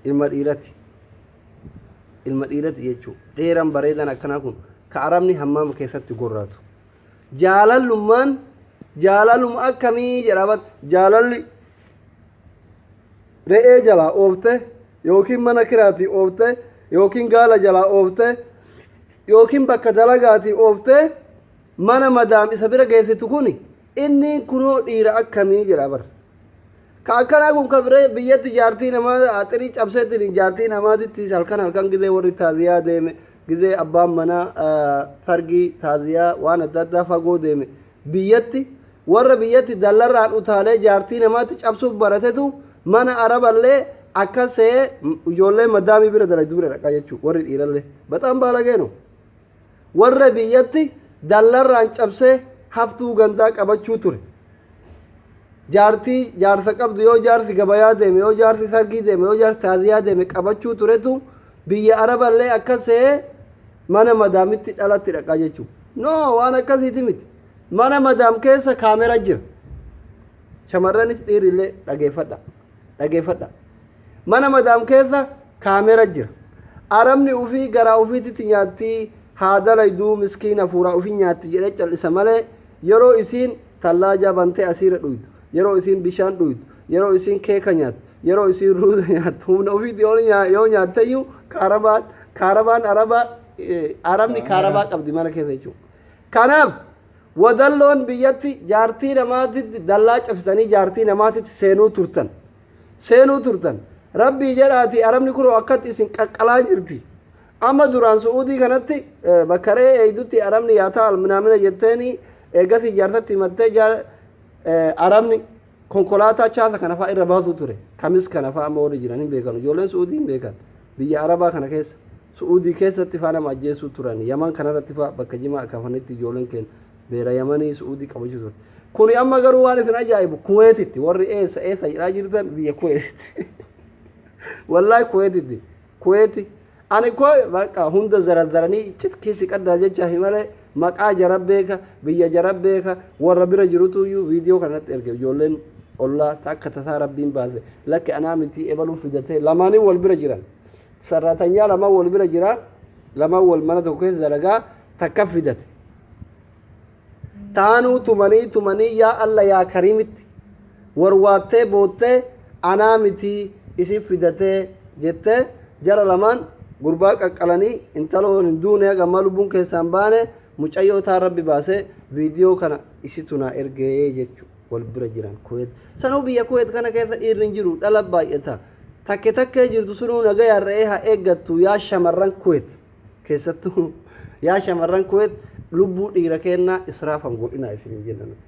Ilma dhiirati. Ilma dhiirati jechuudha. Dheeraan bareedaan akkanaa kun ka arabni hammaama keessatti gorraatu. Jaalallummaan jaalaluma akkamii jedha bar jaalalli re'ee jalaa oofte yookiin mana kiraatii oofte yookiin gaala jalaa oofte yookiin bakka dalagaatii oofte mana madaam isa bira geessitu kun inni kunoo dhiira akkamii jedha bar. Ka akkanaa kun ka biree biyyatti jaartii namaa xirii cabseetiin jaartii namaatitti halkan halkan gizee warri taaziyaa deeme gizee abbaan manaa sargii taaziyaa waan adda addaa fagoo deeme biyyatti warra biyyatti dallarraan utaalee jaartii namaatti cabsuuf baratetu mana araballee akkas se'ee ijoollee madaamii bira dalagdu bira dhaqa jechuudha warri dhiirallee baxaan baalageeno warra biyyatti dallarraan cabsee haftuu gandaa qabachuu ture. Jaartii jaarsa qabdu yoo jaarsi gabayaa deeme yoo jaarsi sargii deeme yoo jaarsi taaziyaa deeme qabachuu turetu biyya araballee akkas se'ee mana madaamitti dhalatti dhaqaa jechuudha. No waan akkasiiti miti. Mana madaam keessa kaamera jira. Shamarranis dhiirrillee dhageeffadha. Dhageeffadha. Mana madaam keessa kaamera jira. Arabni ufii garaa ufiititti nyaatti haa dalayduu miskiina fuuraa ufii nyaatti jedhee cal'isa malee yeroo isiin tallaajaa bantee asiira dhuydu yeroo isiin bishaan dhuydu yeroo isiin keeka nyaattu yeroo isiin ruuza nyaattu humna ofiitti yoo nyaatteyyuu kaarabaan kaarabaan arabaa arabni kaarabaa qabdi mana keessa jechuudha. Kanaaf wadalloon biyyatti jaartii namaatitti dallaa cabsitanii jaartii namaatitti seenuu turtan. Seenuu turtan. Rabbii jedhaati arabni kunoo akkatti isin qaqqalaa jirti. Amma duraan Su'uudii kanatti bakka re'ee eeydutti arabni yaa ta'al minaamina jetteeni eegasii jaarsatti himattee arabni konkolaataa chaasa kana fa'aa irra baasuu ture. Kamis kana fa'aa amma warri jiran hin beekan. Ijoolleen Su'uudii hin beekan. Biyya Arabaa kana keessa. Su'uudii keessatti fa'aa nama ajjeesuu turan. Yaman kanarratti fa'aa bakka jimaa akaafanitti ijoolleen keenya beera Yamanii Su'uudii qabachuu ture. Kuni amma garuu waan isin ajaa'ibu Kuweetitti warri eessa eessa jedhaa jirtan biyya Kuweetitti. Wallaahi Kuweetitti. Kuweeti. Ani koo bakka hunda zarazaranii citkii si qaddaa jecha himale maqaa jara beeka biyya jara beeka warra bira jirutu iyyuu viidiyoo kanatti erge ijoolleen ollaa takka tasaa rabbiin baase lakki anaa miti ebaluu fidatee lamaanii wal bira jiran sarratanyaa lamaan wal bira jira lamaan wal mana tokko keessa dalagaa takka fidate taanuu tumanii tumanii yaa alla yaa kariimitti warwaattee boottee anaa mitii isin fidatee jettee jara lamaan gurbaa qaqqalanii intaloon hin duune haga ammaa lubbuun keessaan baane mucayyoo taan rabbi baasee viidiyoo kana isitu naa ergee jechu wal bira jiran kuweet sanuu biyya kuweet kana keessa dhiirri hin jiru dhala baay'ata takke takkee jirtu sunuu nagayaan re'ee haa eeggattu yaa shamarran kuweet keessattuu yaa shamarran kuweet lubbuu dhiira keennaa israafan godhinaa isin jenna nuti.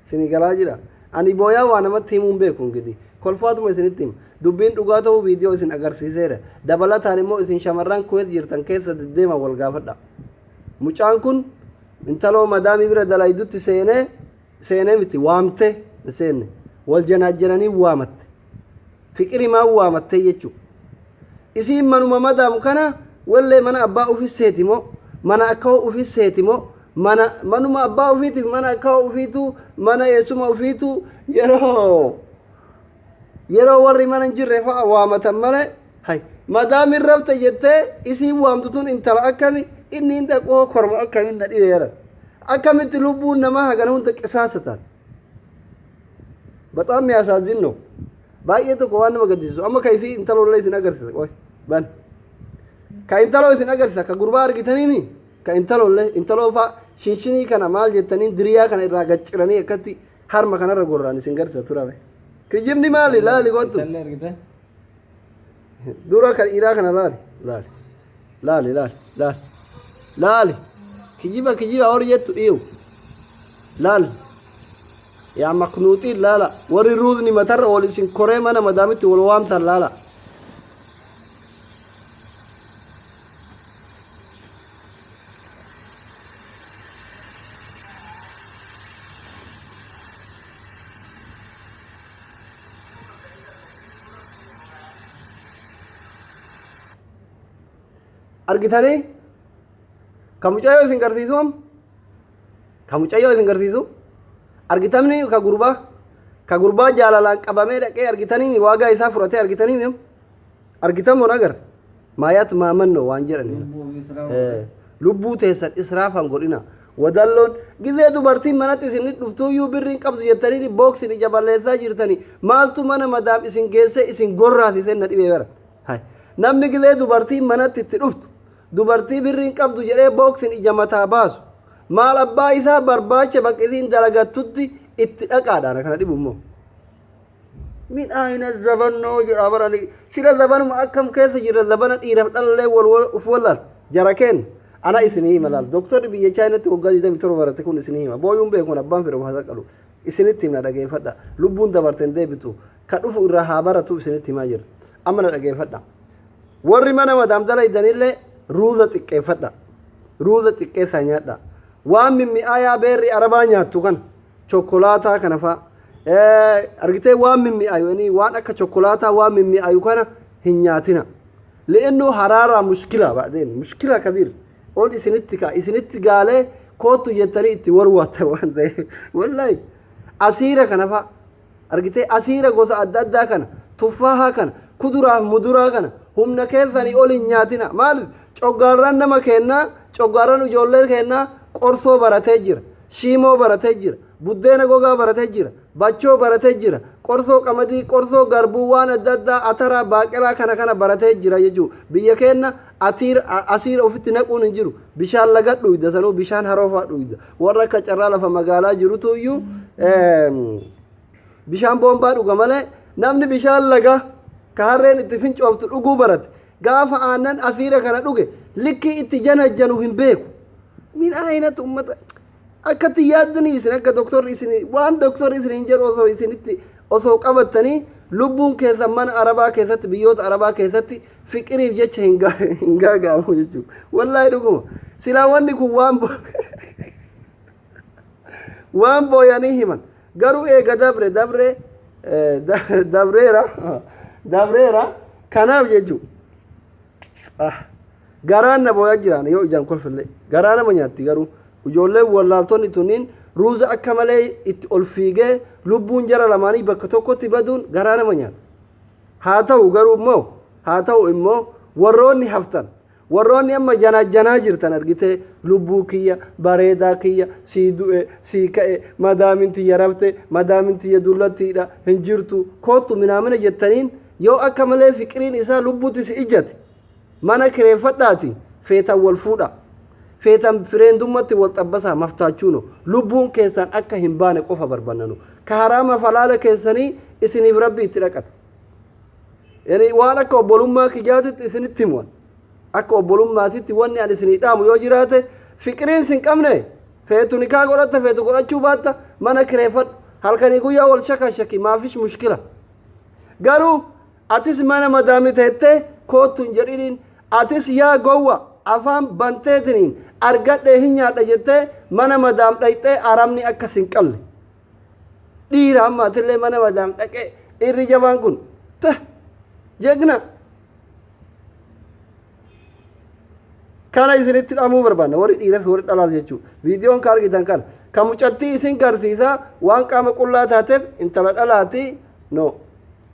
Isinii galaa jira. Ani booyaa waa namatti himuun beeku ingidi. Kolfaatuma isinitti hima. Dubbiin dhugaa ta'uu viidiyoo isin agarsiiseera. Dabalataan immoo isin shamarran Kuweet jirtan keessa deddeemaa wal gaafadha. Mucaan kun intaloo madaamii bira dalaydutti seenee seenee miti waamte hin seenne. Wal janaajjananii waamatte. Fiqirimaan waamatte jechuudha. Isiin manuma madaam kana wallee mana abbaa ofii seeti moo mana akkawoo ofii seeti moo mana manuma abbaa ofiitiif mana akkawoo ofiitu mana eessuma ofiitu yeroo yeroo warri mana hin jirre fa'a waamatan malee hay madaamin rafte jettee isiin waamtu tun intala akkami inni hin dhaqoo korma akkamiin na dhibeera akkamitti lubbuun namaa hagana hunda qisaasa taate በጣም የሚያሳዝን ነው። Baay'ee tokko waan nama gaddisiisu amma ka isii intalollee isin agarsiisa qoy ban ka intaloo isin agarsiisa ka gurbaa argitaniimi ka intalollee intaloo faa shinshinii kana maal jettanii diriyaa kana irraa gacciranii akkatti harma kanarra gorraan isin garsiisa turame kijibni maali laali kottu Isallee argite? dura kan dhiiraa kana laali laali laali laali laali laali kijiba kijiba warri jettu dhiyu laali yaa maknuuxiin laala warri ruuzni matarra wal isin koree mana madaamitti wal waamtan laala argitanii ka mucayyoo isin garsiisu am ka mucayyoo isin garsiisu argitamni ka gurbaa ka gurbaa jaalalaan qabamee dhaqee argitanii waagaa isaa fudhatee argitanii am Argitamoo nagar maayaat maamannoo waan jedhaniin. Lubbuu teessan israafan godhina. Wadalloon gizee dubartiin manatti isin dhuftuuyyuu birriin qabdu jettanii booksin ija balleessaa jirtanii, maaltu mana madaam isin geessee isin gorraasise na dhibee bara. Namni gizee dubartiin manatti itti dhuftu dubartii birriin qabdu jedhee booksin ija mataa baasu maal abbaa isaa barbaacha bakka isiin dalagattutti itti dhaqaadhaan kana dhibu immoo. Min ayna zabannoo jedha barani sila zabanuma akkam keessa jirra, zabana dhiiraaf dhalallee wal wal uf wallaal jara kenna. Ana isinii hima, laal, doktorri biyya Chaayinaatti waggaa 27 barate kun isinii hima. Booyuun beekuun abbaan fedhe haasa qalu isinitti himna, dhageeffadha. Lubbuun dabarte hin deebitu, ka dhufu irraa haa baratu isinitti himaa jira. Amma na dhageeffadha. Warri mana madaam dalaydanillee ruuza xiqqeeffadha, ruuza xiqqeessaa nyaadha. Waan mimmi'aayaa beerri Arabaa nyaattu kana, chokolaataa kana fa'a argitee, waan mimmi'aayu inni waan akka chokolaataa, waan mimmi'aayu kana hin nyaatina. Li'innu haraaraa mushkila baadeen mushkila kabiir ol isinitti ka isinitti gaalee koottu jettanii itti warwaattan waan ta'eef. Wallaahi asiira kana fa'a argitee, asiira gosa adda addaa kana, tuffaahaa kana, kuduraaf muduraa kana humna keessanii ol hin nyaatina. Maaliif? Coggaarraan nama kennaa, coggaarraan ijoollee kennaa qorsoo baratee jira, shiimoo baratee jira, buddeena gogaa baratee jira, bachoo baratee jira, qorsoo qamadii, qorsoo garbuu, waan adda addaa, ataraa, baaqelaa kana kana baratee jira jechuudha. Biyya keenya asiira ofitti naquun hin jiru. Bishaan laga dhuyda, sanuu bishaan haroofaa dhuyda. Warra akka carraa lafa magaalaa jirutu iyyuu bishaan boombaa dhuga malee, namni bishaan laga ka harreen itti fincooftu dhuguu barate gaafa aannan asiira kana dhuge likkii itti janajjanu hin beeku. Min aynatu ummata akkatti yaaddanii isin akka doktorri isin waan doktorri isin hin jedhu osoo isinitti osoo qabattanii, lubbuun keessan mana Arabaa keessatti, biyyoota Arabaa keessatti fiqiriif jecha hin gaaga'amu jechuudha. Wallaahi dhuguma silaa wanni kun waan booyanii himan garuu eega dabre dabre dabreera dabreera. Kanaaf jechuudha, garaan na booyaa jiraan yoo ijaan kolfillee garaa nama nyaatti. Garuu ijoolleen wallaaltonni tunniin ruuza akka malee itti ol fiigee lubbuun jara lamaanii bakka tokkotti baduun garaa nama nyaata. Haa ta'u garuu immoo, haa ta'u immoo, warroonni haftan, warroonni amma janaa janaa jirtan, argitee, lubbuu kiyya, bareedaa kiyya, sii du'e sii ka'e, madaamin tiyya rafte, madaamin tiyya dullattiidha, hin jirtu, koottu minaamina jettaniin, yoo akka malee fiqiriin isaa lubbuutti si ijjate, mana kireeffadhaati feetan wal fuudha, feetan fireendummatti wal xabbasaa maftaachuuno. Lubbuun keessan akka hin baane qofa barbannanu. Ka haraama falaala keessanii isiniif Rabbi itti dhaqata. Yani waan akka obbolummaa kiyyaatitti isinitti himuwan, akka obbolummaatitti wanni ani isinii dhaamu yoo jiraate, fiqiriin sin qabne, feetu nikaa godhatta, feetu godhachuu baatta, mana kireeffadhu, halkanii guyyaa wal shaka shaki, maafish mushkila. Garuu atis mana madaami teettee koottu hin jedhiniin. Atis yaa gowwa afaan banteetiniin argadhee hin nyaadha jettee mana madaam dhayxee aramni akka sin qalle. Dhiira amma atillee mana madaam dhaqee dhiirri jabaan kun peh jegna. Kana isinitti dhamuu barbaanna, warri dhiiras warri dhalaas jechuudha. Viidiyoon ka argitan kana ka mucattii isin garsiisa waan qaama qullaa taateef intala dhalaati. No,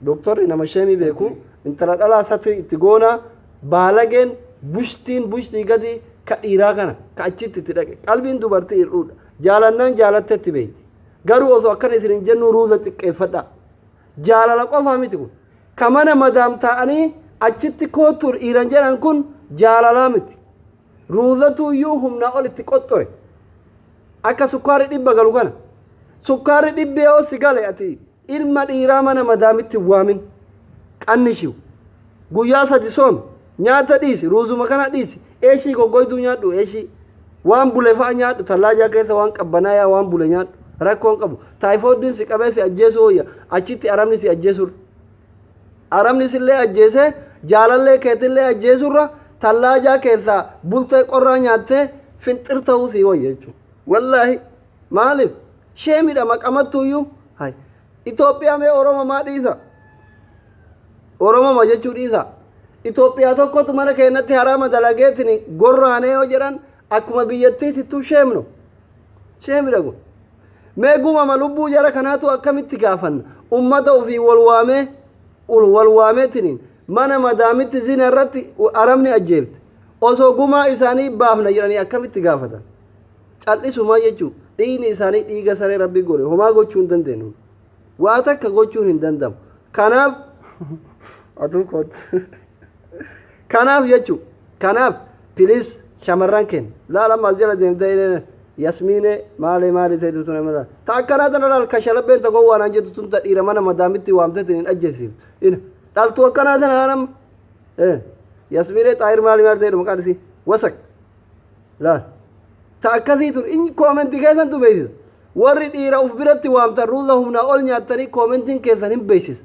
doktorri nama sheemii beeku intala dhalaa satri itti goonaa. Baalageen bushtiin bushtii gadi ka dhiiraa kana ka achitti itti dhaqe. Qalbiin dubartii hir'uudha, jaalannaan jaalattetti beekti. Garuu osoo akkana isin hin jennu, ruuza xiqqeeffadhaa. Jaalala qofaa miti kun. Ka mana madaam taa'anii achitti koottu dhiiran jedhan kun jaalalaa miti. Ruuzatu iyyuu humnaa ol itti qoxxore. Akka sukkaarri 100 galu kana, sukkaarri 100 yoo si gale, ati ilma dhiiraa mana madaamitti hin waamin. Qannishiu guyyaa 3 soom, nyaata dhiisi, ruuzuma kana dhiisi, eeshii goggoyduu nyaadhu, eeshii waan bule fa'a nyaadhu, tallaajaa keessa waan qabbanaayaa waan bule nyaadhu, rakkoon qabu. Taayifoodiin si qabee si ajjeesuu wayya achitti aramni si ajjeesurra. Aramni sillee ajjeesee jaalallee keetillee ajjeesurra tallaajaa keessaa bultee qorraa nyaattee finxir ta'uu sii wayya jechuudha. Wallaahi maaliif sheemidha maqamattuuyyuu. Hay, Itoophiyaa mee Oromoo maa dhiisa? Oromoma jechuu dhiisa. Itoophiyaa tokkotu mana keenyatti haraama dalageetiin gorraanee yoo jedhan akkuma biyyattiitittuu sheemnu. Sheemidha kun. Mee gumama lubbuu jara kanaatu akkamitti gaafanna? Ummata ofii wal waamee wal waameetiniin. Mana madaamitti zina irratti arabni ajjeefte. Osoo gumaa isaanii baafna jedhanii akkamitti gaafatan? Cal'isumaa jechuu dhiigni isaanii dhiiga saree rabbii godhe homaa gochuu hin dandeenyu. Waa takka gochuun hin danda'amu. Kanaaf aduu kootu. Kanaaf jechuu kanaaf please, shamarran keenya laala, ammas jala deemtee Yasmiine maalee maali ta'etu tun amala ta akkanaa tana laal, kashalabbeen ta gowwaa naan jettu tun, ta dhiira mana madaamitti waamteetiin hin ajjeesiiftu ina dhaltuu akkanaa tana nama Yasmiine Xaayir maali maali ta'edhu maqaan isii wasak laal, ta akkasii tun inni koomentii keessantu beeksisa. Warri dhiira uf biratti waamtan ruuza humnaa ol nyaattanii koomentiin keessan hin beeksisa.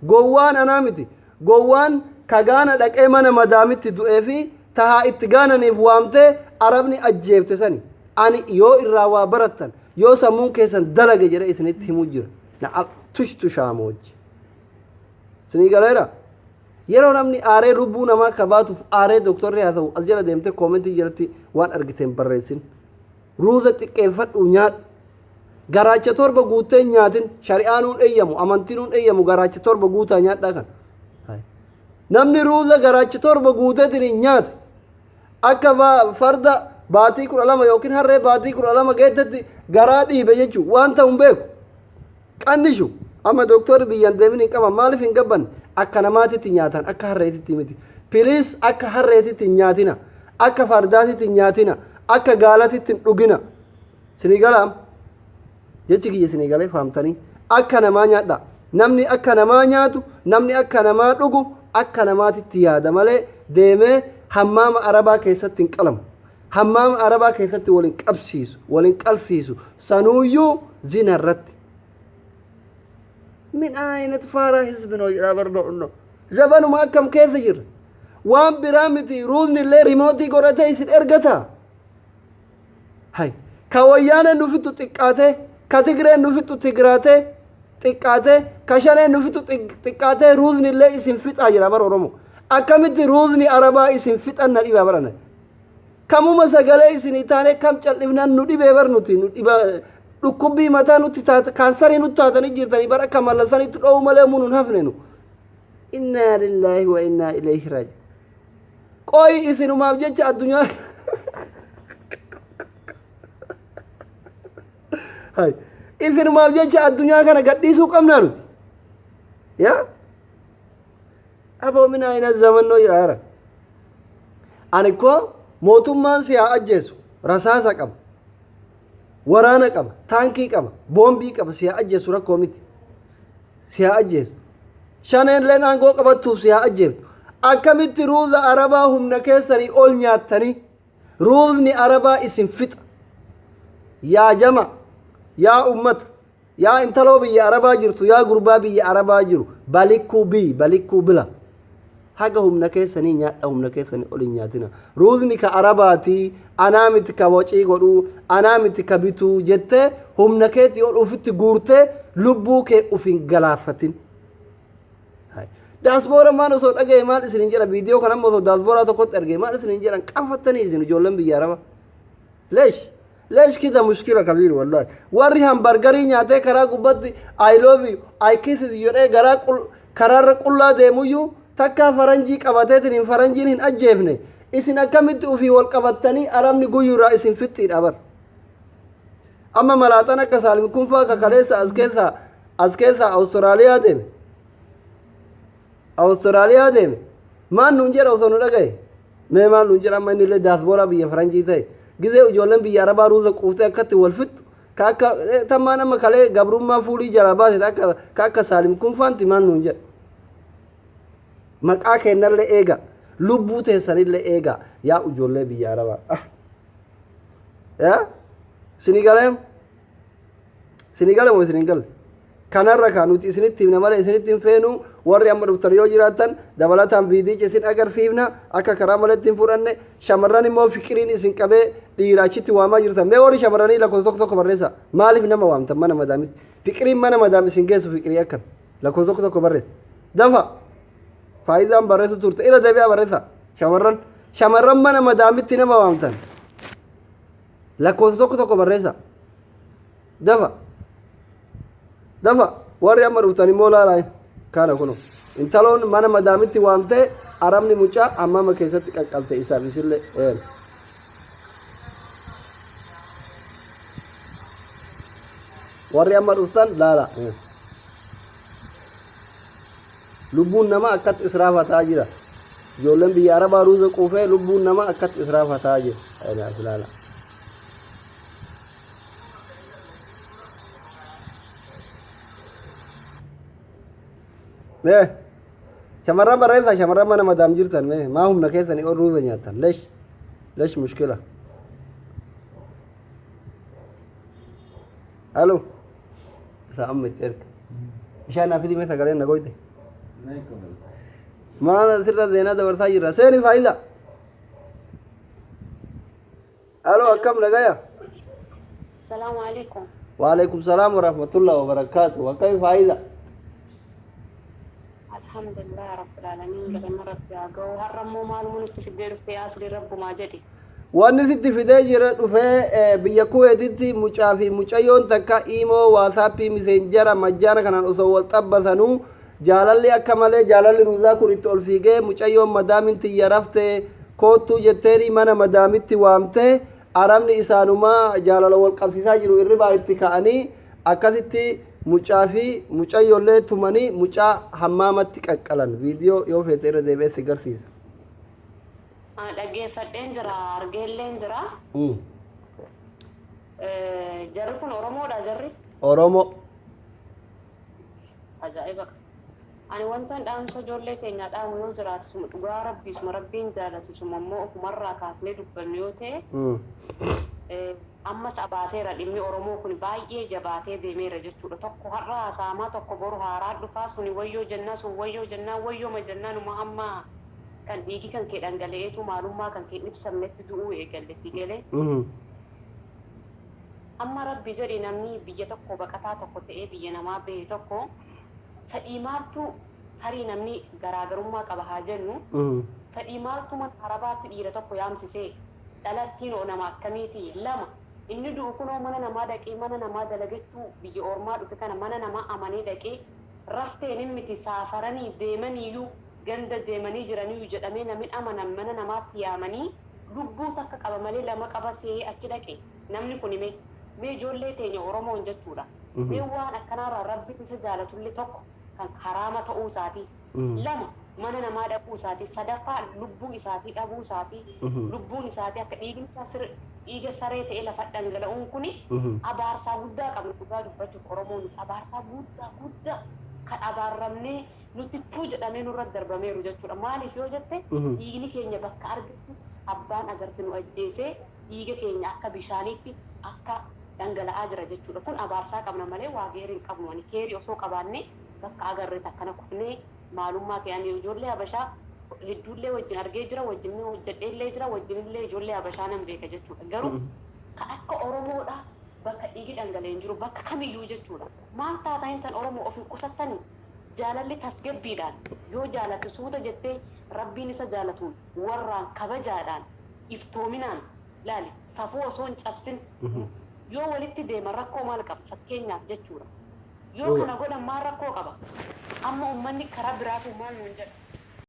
Gowwaan anaa miti. Gowwaan ka gaana dhaqee mana madaamitti du'ee fi tahaa itti gaananiif waamtee arabni ajjeefte sani. Ani yoo irraa waa barattan, yoo sammuun keessan dalage jedhee isinitti himuu jira. Na tush tushaamoji. Isinii galeera? Yeroo namni aaree lubbuu namaa kabaatuuf aaree doktorri haa ta'u, as jala deemtee koomentii jalatti waan argiteen barreessin. Ruuza xiqqeeffadhu, nyaadhu. Garaacha 7 guuttee hin nyaatin. Shari'aa nuun eeyyamu, amantii nuun eeyyamu garaacha 7 guutaa nyaadhaa kan. Namni ruuza garaacha 7 guuteetiin hin nyaate akka farda baatii 12 yookiin harree baatii 12 geettetti garaa dhiibe jechuun waan ta'u hin beeku. Qannishu amma doktorri biyyan deemin hin qaban, maaliif hin gabban? Akka namaatitti nyaatan, akka harreetitti miti. Please, akka harreetitti hin nyaatina. Akka fardaatitti hin nyaatina. Akka gaalatitti hin dhugina. Sinii galaam? Jechi kiyya sinii galee faamtanii? Akka namaa nyaadha. Namni akka namaa nyaatu, namni akka namaa dhugu, akka namaatitti yaada malee deemee hammaama arabaa keessatti hin qalamu. Hammaama arabaa keessatti waliin qabsiisu, waliin qalsiisu, sanuuyyuu zina irratti. Min ayinat faaraa hizbinoo jedhaa barnoo. Zabanuma akkam keessa jirra? Waan biraa miti, ruuzni illee rimootii godhatee isin ergata. Hay. Ka wayyaaneen nu fixu xiqqaatee, ka Tigreen nu fixu Tigraatee xiqqaatee, ka Shaneen nu fixu xiqqaatee, ruuzni illee isin fixaa jira bara Oromoo. Akkamitti ruuzni arabaa isin fixan na dhibaa barana. Kamuma sagalee isinii taane kam cal'ifnaan nu dhibee bar, nuti nu dhiba, dhukkubbii mataa nutti taate, kaansarii nutti taatanii jirtanii bara akka mallasanitti dho'uu malee muu nun hafne nu. Innaa lillaahi wa innaa ilayhi raaji. Qoyi, isinumaaf jecha addunyaa hay isinumaaf jecha addunyaa kana gadhiisuu qabnaa nuti? Yaa aboo, min ayna zamannoo jira jara. Ani koo mootummaan si haa ajjeesu, rasaasa qaba, waraana qaba, taankii qaba, boombii qaba, si haa ajjeesu, rakkoo miti. Si haa ajjeesu, shaneen leen aangoo qabattuuf si haa ajjeeftu, akkamitti ruuza arabaa humna keessanii ol nyaattanii ruuzni arabaa isin fixa? Yaa jama, yaa ummata, yaa intaloo biyya arabaa jirtu, yaa gurbaa biyya arabaa jiru, balikkuu bii balikkuu bila haga humna keessanii nyaadha, humna keessanii ol hin nyaatina. Ruuzni ka arabaatii anaa miti ka wacii godhuu, anaa miti ka bituu jettee humna keetii ol ufitti guurtee lubbuu kee uf hin galaafatin. Daasboora maal osoo dhaga'e maal isinin jedha? Viidiyoo kana amma osoo daasbooraa tokkotti arge maal isinin jedhan? Qaanfattanii isin ijoolleen biyya arabaa. Leesh leesh kita mushkila kabiir wallahi. Warri hambargarii nyaatee karaa gubbatti "I love you, I kiss you" jedhee garaa karaarra qullaa deemuyyuu takkaa faranjii qabateetiin hin faranjiin hin ajjeefne. Isin akkamitti ufii wal qabattanii arabni guyyuurraa isin fixxiidha bar? Amma malaaxan akka Saalim Kunfaa kakaleessa as keessaa Awustiraaliyaa deeme. Awustiraaliyaa deeme. Maal nuun jedha osoo nu dhagaye? Mee maal nuun jedha amma inni illee daasbooraa biyya faranjii ta'e? Gizee ijoolleen biyya arabaa ruuza quuftee akkatti wal fixxu ka akka tammaan amma kalee gabrummaa fuulii jalaa baase akka ka akka Saalim Kunfaanti maal nuun jedha? Maqaa kennallee eega. Lubbuu teessanillee eega. Yaa ijoollee biyya arabaa. Ah. Yaa? Isinii galee? Isinii gale moo isin hin galle? Kanarra kaa nuti isinitti himna malee isinitti hin feenu. Warri amma dhuftan yoo jiraattan dabalataan viidiyicha isin agarsiifna, akka karaa maletti hin fudhanne. Shamarran immoo fiqiriin isin qabee dhiira achitti waamaa jirtan. Mee warri shamarranii lakkoofsa tokko tokko barreessa. Maaliif nama waamtan mana madaamitti? Fiqiriin mana madaam isin geessu fiqirii akkam? Lakkoofsa tokko tokko barreessa. Dafa. Faayidaan barreessu turte irra deebi'aa barreessa. Shamarran mana madaamitti nama waamtan. Lakkoofsa tokko tokko barreessa. Dafa. Dafa. Warri amma dhuftan immoo laalaa kana kuno. Intaloon mana madaamitti waamtee arabni mucaa hammama keessatti qaqqalte isaaf isillee. Warri amma dhuftan laala. Lubbuun nama akkatti israafataa jira. Ijoolleen biyya arabaa ruuza quufee lubbuun nama akkatti israafataa jira. As laala. Mee shamarran barreessaa, shamarran mana madaam jirtan, mee maa humna keessanii ol ruuza nyaattan? Lesh lesh mushkila. Halo. Isa amma itti erga. Bishaan naa fidi, mee sagaleen na goyte. Maal asirra zeenaa dabarsaa jirra. Seeni faayila. Halo, akkam nagaya? Salaamu alaikum. Waalaikum salaam wa rahmatullah wa barakaatu. Akkami faayila? Alhamdulillah rabbil alamin, galanna rabbi haa ga'u. Har'a immoo maaluma nutti fiddee dhuftee, asli rabbumaa jedhi? Wanni sitti fidee jira dhufee, biyya Kuweetitti mucaa fi mucayyoon takka imo, WhatsApp, Messenger majjaana kanaan osoo wal xabbasanuu jaalalli akka malee, jaalalli ruuzaa kun itti ol fiigee, mucayyoon madaamin tiyya rafte koottuu jetteeni mana madaamitti waamtee, arabni isaanumaa jaalala wal qabsiisaa jiru irribaa itti ka'anii akkasitti mucaa fi mucayyollee tumanii mucaa hammaamatti qaqqalan. Viidiyoo yoo feete irra deebi'ee si garsiisa. Dhaggeeffadheen jira, argeelleen jira. Jarri kun Oromoodha jarri? Oromoo. Ajaa'iba! Ani wanta dhaamsa ijoollee keenyaa dhaamu yoo jiraatu, suma dhugaa rabbii, suma rabbiin jaalatu, suma immoo ofumarraa kaasnee dubbannu yoo ta'e, ammas abaaseera. Dhimmi Oromoo kun baay'ee jabaatee deemeera jechuudha. Tokko har'a haasa'amaa, tokko boru haaraa dhufaa, suni wayyoo jennaa, sun wayyoo jennaa, wayyooma jennaa, numa amma kan dhiigi kan kee dhangala'eetu maalummaa kan kee ibsamnetti du'uu eegalle, si galee? Amma rabbi jedhi, namni biyya tokko baqataa tokko ta'ee biyya namaa bahe tokko fedhii maaltu, tarii namni garaagarummaa qaba haa jennu, fedhii maaltu mana arabaatti dhiira tokko yaamsisee? Dhalattiin oo nama akkamiiti? Lama, inni du'u kunoo mana namaa dhaqee mana namaa dalagachuu biyya ormaa dhufe kana mana namaa amanee dhaqee rafteen miti, saafaranii deemaniiyyuu, ganda deemanii jiraniyyuu jedhamee namni amanan mana namaatti yaamanii lubbuu takka qaba malee lama qaba se'ee achi dhaqe. Namni kun mee mee ijoollee teenya Oromoon jechuudha, mee waan akkanaarraa rabbiin isa jaalatullee, tokko kan haraama ta'uu isaatii, lama mana namaa dhaquu isaatii, sadaffaa lubbuu isaatii dhabuu isaatii, lubbuun isaatii akka dhiigni isaa dhiiga saree ta'ee lafa dhangala'uun kuni abaarsaa guddaa qabna. Dhugaa dubbachuuf Oromoon abaarsaa guddaa guddaa kan abaarramnee nutti tuu jedhamee nurra darbameeru jechuudha. Maaliif yoo jette, dhiigni keenya bakka argatu abbaan agarte nu ajjeesee dhiiga keenya akka bishaaniitti akka dhangala'aa jira jechuudha. Kun abaarsaa qabna malee waa geerii hin qabnu. Ani keerii osoo qabaanne bakka agarre akkana kufnee maalummaa kee, ani ijoollee Habashaa hedduullee wajjin argee jira, wajjin hojjedheellee jira, wajjinillee ijoollee Habashaa nan beeka jechuudha. Garuu kan akka Oromoodha bakka dhiigi dhangala'ee hin jiru bakka kamiyyuu jechuudha. Maal taataan tan Oromoo of hin qusattanii? Jaalalli tasgabbiidhaan yoo jaalatte, suuta jettee rabbiin isa jaalatuun, warraan kabajaadhaan, iftoominaan, laali, safuu osoo hin cabsin yoo walitti deeman rakkoo maal qaba, fakkeenyaaf jechuudha? Yoo kana godhan maal rakkoo qaba? Amma uummanni karaa biraatu maal nuun jedha?